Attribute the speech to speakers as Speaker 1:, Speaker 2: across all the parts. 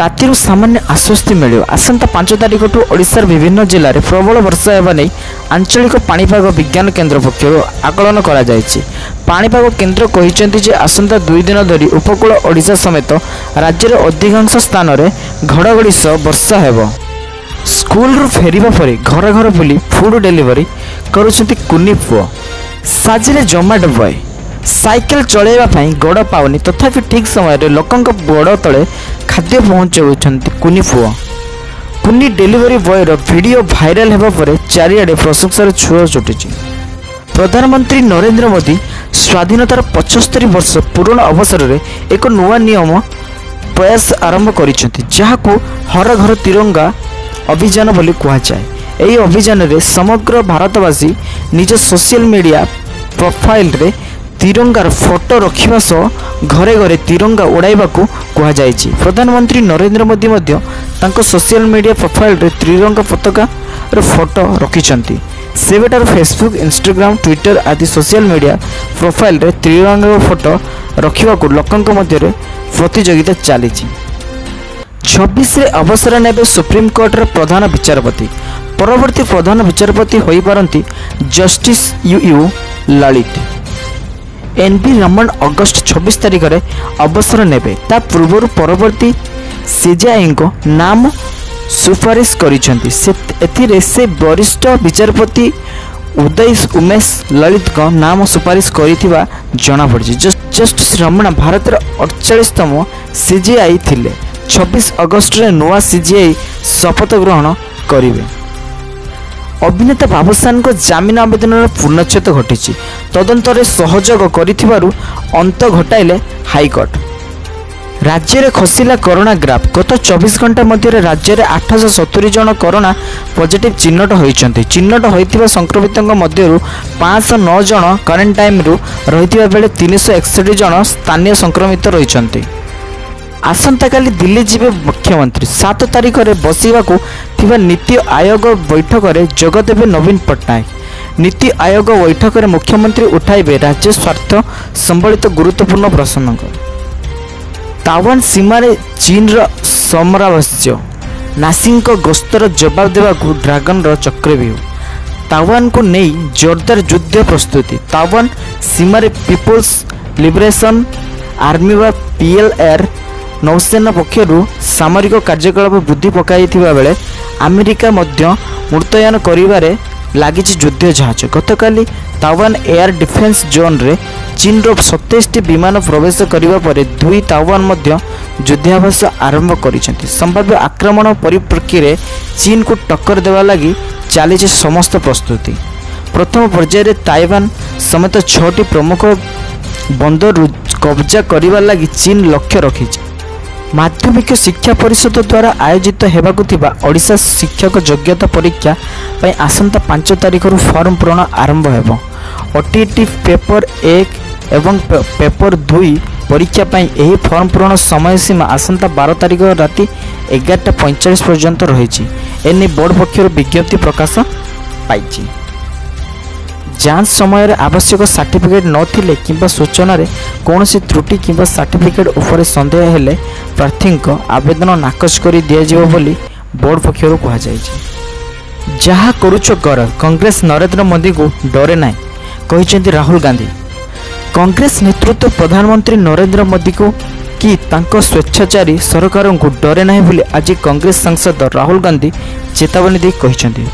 Speaker 1: ତାତିରୁ ସାମାନ୍ୟ ଆଶ୍ୱସ୍ତି ମିଳିବ। ଆସନ୍ତା 5 ତାରିଖଠୁ ଓଡ଼ିଶାର ବିଭିନ୍ନ ଜିଲ୍ଲାରେ ପ୍ରବଳ ବର୍ଷା ହେବା ନେଇ ଆଞ୍ଚଳିକ ପାଣିପାଗ ବିଜ୍ଞାନ କେନ୍ଦ୍ର ପକ୍ଷରୁ ଆକଳନ କରାଯାଇଛି। ପାଣିପାଗ କେନ୍ଦ୍ର କହିଛନ୍ତି ଯେ ଆସନ୍ତା 2 ଦିନ ଧରି ଉପକୂଳ ଓଡ଼ିଶା ସମେତ ରାଜ୍ୟର ଅଧିକାଂଶ ସ୍ଥାନରେ ଘଡ଼ଘଡ଼ି ସହ ବର୍ଷା ହେବ। ସ୍କୁଲରୁ ଫେରିବା ପରେ ଘର ଘର ବୁଲି ଫୁଡ୍ ଡେଲିଭରି କରୁଛନ୍ତି କୁନି ପୁଅ, ସାଜିଲେ ଜୋମାଟୋ ବୟ। ସାଇକେଲ ଚଳାଇବା ପାଇଁ ଗୋଡ଼ ପାଉନି, ତଥାପି ଠିକ୍ ସମୟରେ ଲୋକଙ୍କ ଗୋଡ଼ ତଳେ ଖାଦ୍ୟ ପହଞ୍ଚାଉଛନ୍ତି କୁନି ପୁଅ। କୁନି ଡେଲିଭରି ବୟର ଭିଡ଼ିଓ ଭାଇରାଲ ହେବା ପରେ ଚାରିଆଡ଼େ ପ୍ରଶଂସାର ସୁଅ ଛୁଟିଛି। ପ୍ରଧାନମନ୍ତ୍ରୀ ନରେନ୍ଦ୍ର ମୋଦି ସ୍ୱାଧୀନତାର 75 ବର୍ଷ ପୂରଣ ଅବସରରେ ଏକ ନୂଆ ନିୟମ ପ୍ରୟାସ ଆରମ୍ଭ କରିଛନ୍ତି, ଯାହାକୁ ହର ଘର ତିରଙ୍ଗା ଅଭିଯାନ ବୋଲି କୁହାଯାଏ। ଏହି ଅଭିଯାନରେ ସମଗ୍ର ଭାରତବାସୀ ନିଜ ସୋସିଆଲ ମିଡ଼ିଆ ପ୍ରୋଫାଇଲରେ ତିରଙ୍ଗାର ଫଟୋ ରଖିବା ସହ ଘରେ ଘରେ ତିରଙ୍ଗା ଉଡ଼ାଇବାକୁ କୁହାଯାଇଛି। ପ୍ରଧାନମନ୍ତ୍ରୀ ନରେନ୍ଦ୍ର ମୋଦି ମଧ୍ୟ ତାଙ୍କ ସୋସିଆଲ ମିଡ଼ିଆ ପ୍ରୋଫାଇଲରେ ତ୍ରିରଙ୍ଗା ପତାକାର ଫଟୋ ରଖିଛନ୍ତି। ସେବେଠାରୁ ଫେସବୁକ୍, ଇନଷ୍ଟାଗ୍ରାମ, ଟ୍ୱିଟର ଆଦି ସୋସିଆଲ ମିଡ଼ିଆ ପ୍ରୋଫାଇଲରେ ତ୍ରିରଙ୍ଗାର ଫଟୋ ରଖିବାକୁ ଲୋକଙ୍କ ମଧ୍ୟରେ ପ୍ରତିଯୋଗିତା ଚାଲିଛି। 26ରେ ଅବସର ନେବେ ସୁପ୍ରିମକୋର୍ଟର ପ୍ରଧାନ ବିଚାରପତି। ପରବର୍ତ୍ତୀ ପ୍ରଧାନ ବିଚାରପତି ହୋଇପାରନ୍ତି justice U U Lalit. N V Ramana August 26 ତାରିଖରେ ଅବସର ନେବେ। ତା ପୂର୍ବରୁ ପରବର୍ତ୍ତୀ ସିଜେଆଇଙ୍କ ନାମ ସୁପାରିଶ କରିଛନ୍ତି। ସେ ଏଥିରେ ସେ ବରିଷ୍ଠ ବିଚାରପତି ଉଦୟ ଉମେଶ ଲଳିତଙ୍କ ନାମ ସୁପାରିଶ କରିଥିବା ଜଣାପଡ଼ିଛି। ଜଷ୍ଟିସ୍ ରମଣା ଭାରତର 48ତମ ସିଜେଆଇ ଥିଲେ। 26 ଅଗଷ୍ଟରେ ନୂଆ ସିଜେଆଇ ଶପଥ ଗ୍ରହଣ କରିବେ। ଅଭିନେତା ବାବୁସାନଙ୍କ ଜାମିନ ଆବେଦନର ପୂର୍ଣ୍ଣଚ୍ଛେଦ ଘଟିଛି। ତଦନ୍ତରେ ସହଯୋଗ କରିଥିବାରୁ ଅନ୍ତ ଘଟାଇଲେ ହାଇକୋର୍ଟ। ରାଜ୍ୟରେ ଖସିଲା କରୋନା ଗ୍ରାଫ୍। ଗତ 24 ଘଣ୍ଟା ମଧ୍ୟରେ ରାଜ୍ୟରେ 870 ଜଣ କରୋନା ପଜିଟିଭ୍ ଚିହ୍ନଟ ହୋଇଛନ୍ତି। ଚିହ୍ନଟ ହୋଇଥିବା ସଂକ୍ରମିତଙ୍କ ମଧ୍ୟରୁ 509 ଜଣ କ୍ୱାରେଣ୍ଟାଇନ୍ରୁ ରହିଥିବା ବେଳେ 361 ଜଣ ସ୍ଥାନୀୟ ସଂକ୍ରମିତ ରହିଛନ୍ତି। ଆସନ୍ତାକାଲି ଦିଲ୍ଲୀ ଯିବେ ମୁଖ୍ୟମନ୍ତ୍ରୀ। 7 ତାରିଖରେ ବସିବାକୁ ଥିବା ନୀତି ଆୟୋଗ ବୈଠକରେ ଯୋଗଦେବେ ନବୀନ ପଟ୍ଟନାୟକ। ନୀତି ଆୟୋଗ ବୈଠକରେ ମୁଖ୍ୟମନ୍ତ୍ରୀ ଉଠାଇବେ ରାଜ୍ୟ ସ୍ୱାର୍ଥ ସମ୍ବଳିତ ଗୁରୁତ୍ୱପୂର୍ଣ୍ଣ ପ୍ରସଙ୍ଗ। ତାଇୱାନ ସୀମାରେ ଚୀନର ସମରାଭ୍ୟାସ, ନାସିଙ୍କ ଗସ୍ତର ଜବାବ ଦେବାକୁ ଡ୍ରାଗନର ଚକ୍ରବ୍ୟୁହ। ତାଇୱାନକୁ ନେଇ ଜୋରଦାର ଯୁଦ୍ଧ ପ୍ରସ୍ତୁତି। ତାଇୱାନ ସୀମାରେ ପିପୁଲ୍ସ ଲିବରେସନ୍ ଆର୍ମି ବା ପିଏଲ୍ଏର ନୌସେନା ପକ୍ଷରୁ ସାମରିକ କାର୍ଯ୍ୟକଳାପ ବୃଦ୍ଧି ପକାଇଥିବା ବେଳେ ଆମେରିକା ମଧ୍ୟ ମୁତୟନ କରିବାରେ ଲାଗିଛି ଯୁଦ୍ଧ ଜାହାଜ। ଗତକାଲି ତାଇୱାନ ଏୟାର ଡିଫେନ୍ସ ଜୋନ୍ରେ ଚୀନର 27ଟି ବିମାନ ପ୍ରବେଶ କରିବା ପରେ ଦୁଇ ତାଇୱାନ ମଧ୍ୟ ଯୁଦ୍ଧାଭ୍ୟାସ ଆରମ୍ଭ କରିଛନ୍ତି। ସମ୍ଭାବ୍ୟ ଆକ୍ରମଣ ପରିପ୍ରେକ୍ଷୀରେ ଚୀନକୁ ଟକ୍କର ଦେବା ଲାଗି ଚାଲିଛି ସମସ୍ତ ପ୍ରସ୍ତୁତି। ପ୍ରଥମ ପର୍ଯ୍ୟାୟରେ ତାଇୱାନ ସମେତ 6ଟି ପ୍ରମୁଖ ବନ୍ଦରରୁ କବ୍ଜା କରିବା ଲାଗି ଚୀନ ଲକ୍ଷ୍ୟ ରଖିଛି। ମାଧ୍ୟମିକ ଶିକ୍ଷା ପରିଷଦ ଦ୍ୱାରା ଆୟୋଜିତ ହେବାକୁ ଥିବା ଓଡ଼ିଶା ଶିକ୍ଷକ ଯୋଗ୍ୟତା ପରୀକ୍ଷା ପାଇଁ ଆସନ୍ତା 5 ତାରିଖରୁ ଫର୍ମ ପୂରଣ ଆରମ୍ଭ ହେବ। ଓଟିଇଟି ପେପର 1 ଏବଂ ପେପର 2 ପରୀକ୍ଷା ପାଇଁ ଏହି ଫର୍ମ ପୂରଣ ସମୟସୀମା ଆସନ୍ତା 12 ତାରିଖ ରାତି 11:45 ପର୍ଯ୍ୟନ୍ତ ରହିଛି। ଏନେଇ ବୋର୍ଡ ପକ୍ଷରୁ ବିଜ୍ଞପ୍ତି ପ୍ରକାଶ ପାଇଛି। ଯାଞ୍ଚ ସମୟରେ ଆବଶ୍ୟକ ସାର୍ଟିଫିକେଟ୍ ନଥିଲେ କିମ୍ବା ସୂଚନାରେ କୌଣସି ତ୍ରୁଟି କିମ୍ବା ସାର୍ଟିଫିକେଟ୍ ଉପରେ ସନ୍ଦେହ ହେଲେ ପ୍ରାର୍ଥୀଙ୍କ ଆବେଦନ ନାକଚ କରି ଦିଆଯିବ ବୋଲି ବୋର୍ଡ ପକ୍ଷରୁ କୁହାଯାଇଛି। ଯାହା କରୁଛ କର, କଂଗ୍ରେସ ନରେନ୍ଦ୍ର ମୋଦିଙ୍କୁ ଡରେ ନାହିଁ, କହିଛନ୍ତି ରାହୁଲ ଗାନ୍ଧୀ। କଂଗ୍ରେସ ନେତୃତ୍ୱ ପ୍ରଧାନମନ୍ତ୍ରୀ ନରେନ୍ଦ୍ର ମୋଦିଙ୍କୁ କି ତାଙ୍କ ସ୍ୱେଚ୍ଛାଚାରୀ ସରକାରଙ୍କୁ ଡରେ ନାହିଁ ବୋଲି ଆଜି କଂଗ୍ରେସ ସାଂସଦ ରାହୁଲ ଗାନ୍ଧୀ ଚେତାବନୀ ଦେଇ କହିଛନ୍ତି।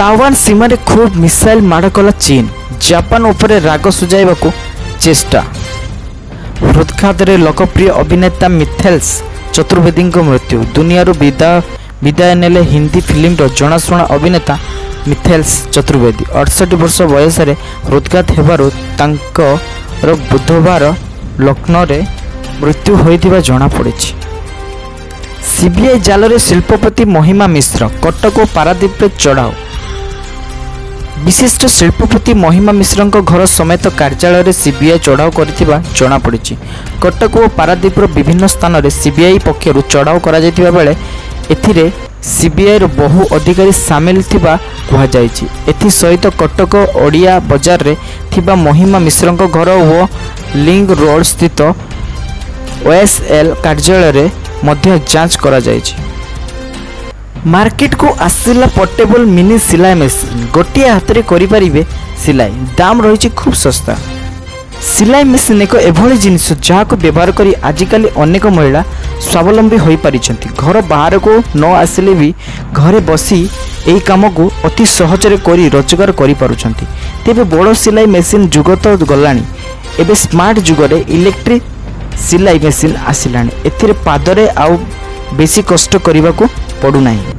Speaker 1: ତାଇୱାନ ସୀମାରେ ଖୁବ୍ ମିସାଇଲ ମାଡ଼ କଲା ଚୀନ, ଜାପାନ ଉପରେ ରାଗ ସୁଝାଇବାକୁ ଚେଷ୍ଟା। ହୃଦଘାତରେ ଲୋକପ୍ରିୟ ଅଭିନେତା ମିଥେଲ୍ସ ଚତୁର୍ବେଦୀଙ୍କ ମୃତ୍ୟୁ। ଦୁନିଆରୁ ବିଦାୟ ନେଲେ ହିନ୍ଦୀ ଫିଲ୍ମର ଜଣାଶୁଣା ଅଭିନେତା ମିଥେଲ୍ସ ଚତୁର୍ବେଦୀ। 68 ବର୍ଷ ବୟସରେ ହୃଦଘାତ ହେବାରୁ ତାଙ୍କର ବୁଧବାର ଲକ୍ଷ୍ନୌରେ ମୃତ୍ୟୁ ହୋଇଥିବା ଜଣାପଡ଼ିଛି। ସିବିଆଇ ଜାଲରେ ଶିଳ୍ପପତି ମହିମା ମିଶ୍ର, କଟକ ଓ ପାରାଦୀପରେ ଚଢ଼ାଉ। ବିଶିଷ୍ଟ ଶିଳ୍ପପତି ମହିମା ମିଶ୍ରଙ୍କ ଘର ସମେତ କାର୍ଯ୍ୟାଳୟରେ ସିବିଆଇ ଚଢ଼ାଉ କରିଥିବା ଜଣାପଡ଼ିଛି। କଟକ ଓ ପାରାଦୀପର ବିଭିନ୍ନ ସ୍ଥାନରେ ସିବିଆଇ ପକ୍ଷରୁ ଚଢ଼ାଉ କରାଯାଇଥିବା ବେଳେ ଏଥିରେ ସିବିଆଇର ବହୁ ଅଧିକାରୀ ସାମିଲ ଥିବା କୁହାଯାଇଛି। ଏଥିସହିତ କଟକ ଓଡ଼ିଆ ବଜାରରେ ଥିବା ମହିମା ମିଶ୍ରଙ୍କ ଘର ଓ ଲିଙ୍କ ରୋଡ୍ ସ୍ଥିତ ଓଏସ୍ଏଲ୍ କାର୍ଯ୍ୟାଳୟରେ ମଧ୍ୟ ଯାଞ୍ଚ କରାଯାଇଛି। ମାର୍କେଟକୁ ଆସିଲା ପୋର୍ଟେବଲ୍ ମିନି ସିଲାଇ ମେସିନ୍। ଗୋଟିଏ ହାତରେ କରିପାରିବେ ସିଲାଇ, ଦାମ୍ ରହିଛି ଖୁବ୍ ଶସ୍ତା। ସିଲାଇ ମେସିନ୍ ଏକ ଏଭଳି ଜିନିଷ, ଯାହାକୁ ବ୍ୟବହାର କରି ଆଜିକାଲି ଅନେକ ମହିଳା ସ୍ୱାବଲମ୍ବୀ ହୋଇପାରିଛନ୍ତି। ଘର ବାହାରକୁ ନ ଆସିଲେ ବି ଘରେ ବସି ଏହି କାମକୁ ଅତି ସହଜରେ କରି ରୋଜଗାର କରିପାରୁଛନ୍ତି। ତେବେ ବଡ଼ ସିଲାଇ ମେସିନ୍ ଯୁଗ ତ ଗଲାଣି, ଏବେ ସ୍ମାର୍ଟ ଯୁଗରେ ଇଲେକ୍ଟ୍ରିକ୍ ସିଲାଇ ମେସିନ୍ ଆସିଲାଣି। ଏଥିରେ ପାଦରେ ଆଉ ବେଶୀ କଷ୍ଟ କରିବାକୁ ପଡ଼ୁନାହିଁ।